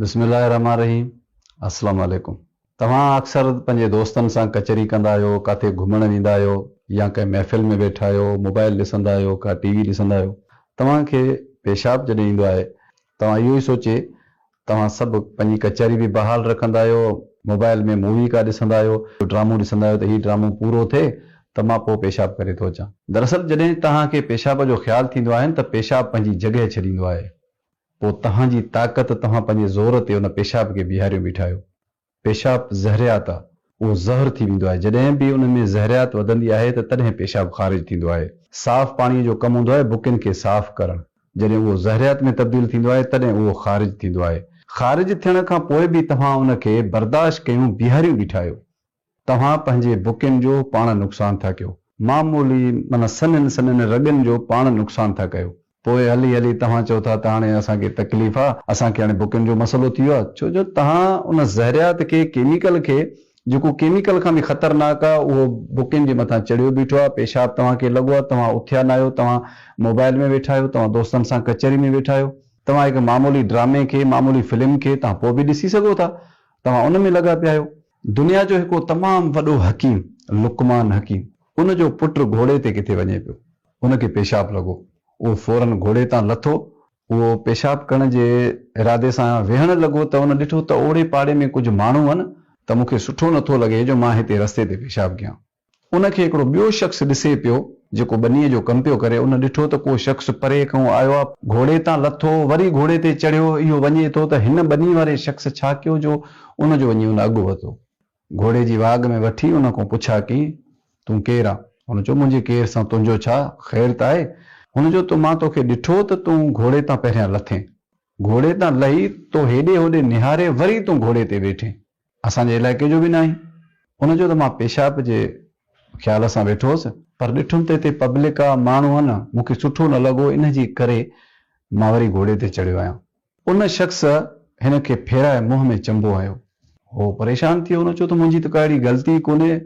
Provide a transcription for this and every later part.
بسم الله الرحمٰن الرحيم السلام عليڪم توهان اڪثر پنهنجي دوستن سان ڪچهري ڪندا آهيو ڪاٿي گهمڻ ويندا آهيو يا ڪنهن محفل ۾ ويٺا آهيو موبائل ڏسندا آهيو ڪا ٽي وي ڏسندا آهيو توهان کي پيشاب جڏهن ايندو آهي توهان اهو ئي سوچي توهان سڀ پنهنجي ڪچهري به بحال رکندا آهيو موبائل ۾ مووي ڪا ڏسندا آهيو ڊرامو ڏسندا آهيو ته هي ڊرامو پورو ٿئي ته مان پوء پيشاب ڪري ٿو اچان. دراصل جڏهن توهان کي پيشاب جو خيال ٿيندو آهن ته پيشاب پنهنجي جڳهه ڇڏيندو آهي پوء توهان جي طاقت توهان پنهنجي زور تي ان پيشاب کي بيهاريو بيٺا آهيو. پيشاب زهريات آ، اهو زهر ٿي ويندو آهي، جڏهن به ان ۾ زهريات وڌندي آهي ته تڏهن پيشاب خارج ٿيندو آهي. صاف پاڻيء جو ڪم هوندو آهي بڪين کي صاف ڪرڻ، جڏهن اهو زهريات ۾ تبديل ٿيندو آهي تڏهن اهو خارج ٿيندو آهي. خارج ٿيڻ کان پوء به توهان ان کي برداشت ڪيون بيهاريون بيٺا آهيو. توهان پنهنجي بڪين جو پاڻ نقصان ٿا ڪيو. معمولي معنيٰ سنهن سنهن رڳن جو پاڻ نقصان ٿا ڪيو. پوء هلي هلي توهان چئو ٿا ته هاڻي اسان کي تڪليف آ، اسان کي هاڻي بڪين جو مسئلو ٿي ويو آ. ڇو جو توهان ان زهريات کي، ڪيميڪل کي، جيڪو ڪيميڪل کان به خطرناڪ آ، اهو بڪين جي مٿان چڙهيو بيٺو آ، پيشاب توهان کي لڳو آ، توهان اٿيا ناهيو، توهان موبائل ۾ ويٺا آهيو، توهان دوستن سان ڪچهري ۾ ويٺا آهيو، توهان هڪ معمولي ڊرامي کي، معمولي فلم کي توهان پوء به ڏسي سگهو ٿا، توهان ان ۾ لڳا پيا آهيو. دنيا جو هڪڙو تمام وڏو حڪيم، لقمان حڪيم، ان جو پٽ گهوڙي تي ڪٿي وڃي پيو. ان کي پيشاب لڳو. اهو فوراً گهوڙي تان لٿو. اهو پيشاب ڪرڻ جي ارادي سان ويهڻ لڳو ته ان ڏٺو ته اوڙي پاڙي ۾ ڪجهه ماڻهو هن ته مون کي سٺو نٿو لڳي جو مان هتي رستي تي پيشاب ڪيان. ان کي هڪڙو ٻيو شخص ڏسي پيو، جيڪو ٻنيء جو ڪم پيو ڪري. ان ڏٺو ته ڪو شخص پري کئون آيو آ. گهوڙي تان لٿو، وري گهوڙي تي چڙهيو، اهو وڃي ٿو ته هن ٻني واري شخص ڇا ڪيو جو ان جو وڃي ان اڳ وتو. گهوڙي جي واڳ ۾ وٺي ان کان پڇا ڪيائين، تون ڪير آن؟ هن چيو، منهنجي ڪير سان تنهنجو ڇا، خير ته آهي؟ هن چيو ته مان توکي ڏٺو ته تون گهوڙي تان پهريان لٿين. گهوڙي تان لهي تو هيڏي هوڏي نهاري وري تون گهوڙي تي ويٺين. اسان جي علائقي جو به ناهين. ان چيو ته مان پيشاب جي خيال سان ويٺو هوس، پر ڏٺم ته هتي پبلڪ آ، ماڻهو آهن، مون کي سٺو نه لڳو، ان جي ڪري مان وري گهوڙي تي چڙهيو آهيان. ان شخص هن کي ڦيرائي منهن ۾ چنبو هنيو. هو پريشان ٿي ويو، هن چيو ته منهنجي ته ڪا اهڙي غلطي ئي ڪونهي.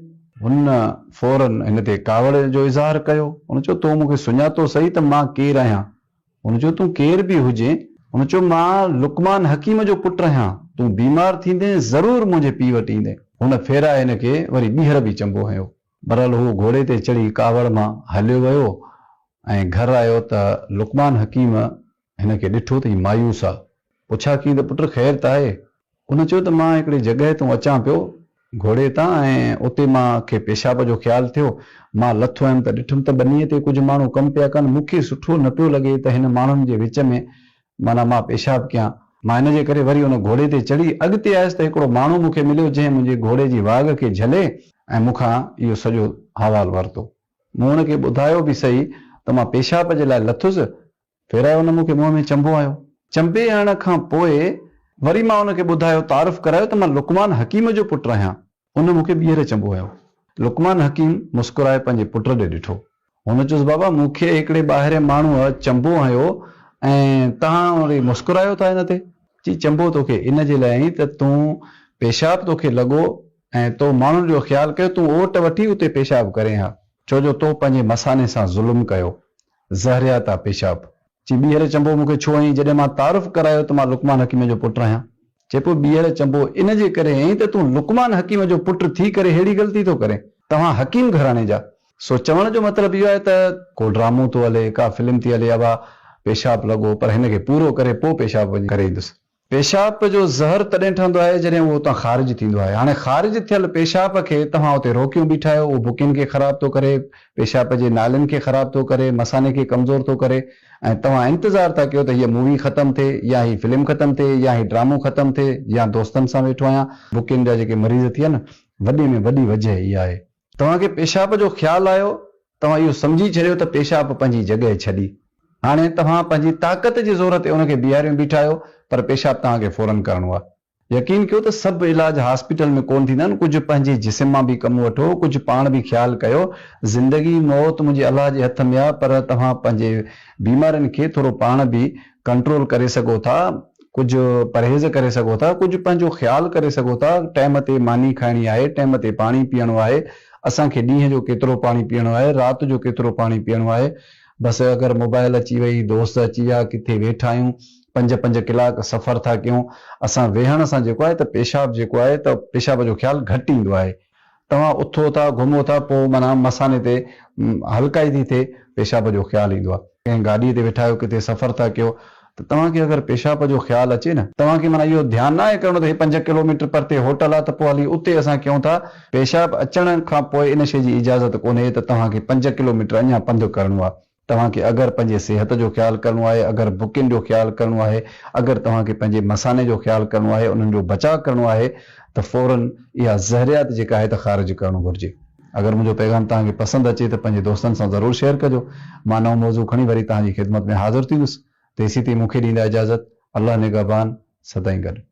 هن فوراً هن تي ڪاوڙ جو اظهار ڪيو. هن چيو تو مون کي سڃاتو سهي ته مان ڪير آهيان؟ هن چيو، تون ڪير به هجين؟ هن چيو، مان لقمان حڪيم جو پٽ آهيان، تون بيمار ٿيندين ضرور منهنجي پيء وٽ ايندين. هن ڦيرائي هن کي وري ٻيهر به چنبو هنيو. بهرحال هو گهوڙي تي چڙهي ڪاوڙ مان هليو ويو ۽ گهر آيو ته لقمان حڪيم هن کي ڏٺو ته هي مايوس آ. پڇا ڪيائين ته پٽ خير ته آهي؟ هن چيو ته مان هڪڙي جڳهه تون اچان پيو گهوڙي تان ۽ اتي مان کي پيشاب جو خيال ٿيو، مان لٿو هيم ته ڏٺم ته ٻنيء تي ڪجهه ماڻهو ڪم پيا ڪن، مون کي سٺو نه پيو لڳي ته هن ماڻهن جي وچ ۾ معنيٰ مان پيشاب ڪيان، مان ان جي ڪري وري ان گهوڙي تي چڙهي اڳتي آيس ته هڪڙو ماڻهو مون کي مليو جنهن منهنجي گهوڙي جي واڳ کي جهلي ۽ مون کان اهو سڄو حوال ورتو. مون ان کي ٻڌايو به سهي ته مان پيشاب جي لاء لٿس ڦيرائي ان مون کي منهن ۾ چنبو هنيو. چنبي هڻڻ کان پوء وري مان ان کي ٻڌايو، تعارف ڪرايو ته مان لقمان حڪيم جو پٽ آهيان. ان مون کي ٻيهر چنبو هنيو. لقمان حڪيم مسڪرائي پنهنجي پٽ ڏي ڏٺو. هن چيس، بابا مون کي هڪڙي ٻاهرين ماڻهوء چنبو هنيو ۽ توهان وري مسڪرايو ٿا ان تي؟ چي، چنبو توکي ان جي لاء هنئين ته تون پيشاب توکي لڳو ۽ تو ماڻهن جو خيال ڪيو، تون اوٽ وٺي اتي پيشاب ڪرين ها، ڇو جو تو پنهنجي مثاني سان ظلم ڪيو. زهرياتا پيشاب. چي ٻيهر چنبو مون کي ڇو هنئين جڏهن مان تعارف ڪرايو ته مان لقمان حڪيم جو پٽ آهيان. چي پوء ٻيهر چنبو ان جي ڪري هنئين ته تون لقمان حڪيم جو پٽ ٿي ڪري ههڙي غلطي ٿو ڪرين. توهان حڪيم گهراڻي جا. سو چوڻ جو مطلب اهو آهي ته ڪو ڊرامو ٿو هلي، ڪا فلم ٿي هلي ابا پيشاب لڳو پر هن کي پورو ڪري پوء پيشاب وڃي ڪري ايندس. پيشاب جو زهر تڏهن ٺهندو آهي جڏهن اهو اتان خارج ٿيندو آهي. هاڻي خارج ٿيل پيشاب کي توهان اتي روڪيون بيٺا آهيو، اهو بڪين کي خراب ٿو ڪري، پيشاب جي نالين کي خراب ٿو ڪري، مثاني کي ڪمزور ٿو ڪري ۽ توهان انتظار ٿا ڪيو ته هيء مووي ختم ٿئي يا هي فلم ختم ٿئي يا هي ڊرامو ختم ٿئي يا دوستن سان ويٺو آهيان. بڪين جا جيڪي مريض ٿين، وڏي ۾ وڏي وجهه اها آهي. توهان کي پيشاب جو خيال آيو، توهان اهو سمجهي ڇڏيو ته پيشاب پنهنجي جڳهه ڇڏي. هاڻي توهان پنهنجي طاقت جي زور تي ان کي بيهاريون بيٺا آهيو، پر پيشاب توهان کي فوراً ڪرڻو آهي. يقين ڪيو ته سڀ علاج هاسپيٽل ۾ ڪونه ٿيندا آهن، ڪجهه پنهنجي جسم مان به ڪم وٺو، ڪجهه پاڻ به خيال ڪيو. زندگي موت منهنجي الله جي هٿ ۾ آهي، پر توهان پنهنجي بيمارين کي ٿورو پاڻ به ڪنٽرول ڪري سگهو ٿا، ڪجهه پرهيز ڪري سگهو ٿا، ڪجهه پنهنجو خيال ڪري سگهو ٿا، ٽيم تي ماني کائڻي آهي، ٽيم تي پاڻي پيئڻو آهي، اسان کي ڏينهن جو ڪيترو پاڻي پيئڻو آهي، رات جو ڪيترو پاڻي پيئڻو آهي، بس اگر موبائل اچي وئي، دوست اچي ويا، ڪٿي ويٺا آهيون، پنج پنج ڪلاڪ سفر ٿا ڪيون، اسان ويهڻ سان جيڪو آهي ته پيشاب جيڪو آهي ته پيشاب جو خيال گهٽ ايندو آهي. توهان اٿو ٿا، گهمو ٿا، پوء معنيٰ مثاني تي هلڪائي ٿي ٿئي، پيشاب جو خيال ايندو آهي. ڪنهن گاڏيء تي ويٺا آهيو، ڪٿي سفر ٿا ڪيو ته توهان کي اگر پيشاب جو خيال اچي نه، توهان کي معنيٰ اهو ڌيان ناهي ڪرڻو ته هي پنج ڪلوميٽر پرتي هوٽل آهي ته پوء هلي اتي اسان ڪيون ٿا، پيشاب اچڻ کان پوء ان شيء جي اجازت ڪونهي ته توهان کي پنج ڪلوميٽر اڃا پنڌ ڪرڻو آهي. توهان کي اگر پنهنجي صحت جو خيال ڪرڻو آهي، اگر بڪين جو خيال ڪرڻو آهي، اگر توهان کي پنهنجي مثاني جو خيال ڪرڻو آهي، انهن جو بچاء ڪرڻو آهي ته فوراً اها زهريات جيڪا آهي ته خارج ڪرڻو گهرجي. اگر منهنجو پيغام توهان کي پسند اچي ته پنهنجي دوستن سان ضرور شيئر ڪجو. مان نئون موضوع کڻي وري توهان جي خدمت ۾ حاضر ٿيندس. تيسين تائين مون کي ڏيندا اجازت. الله نگهبان. سدائين گڏ.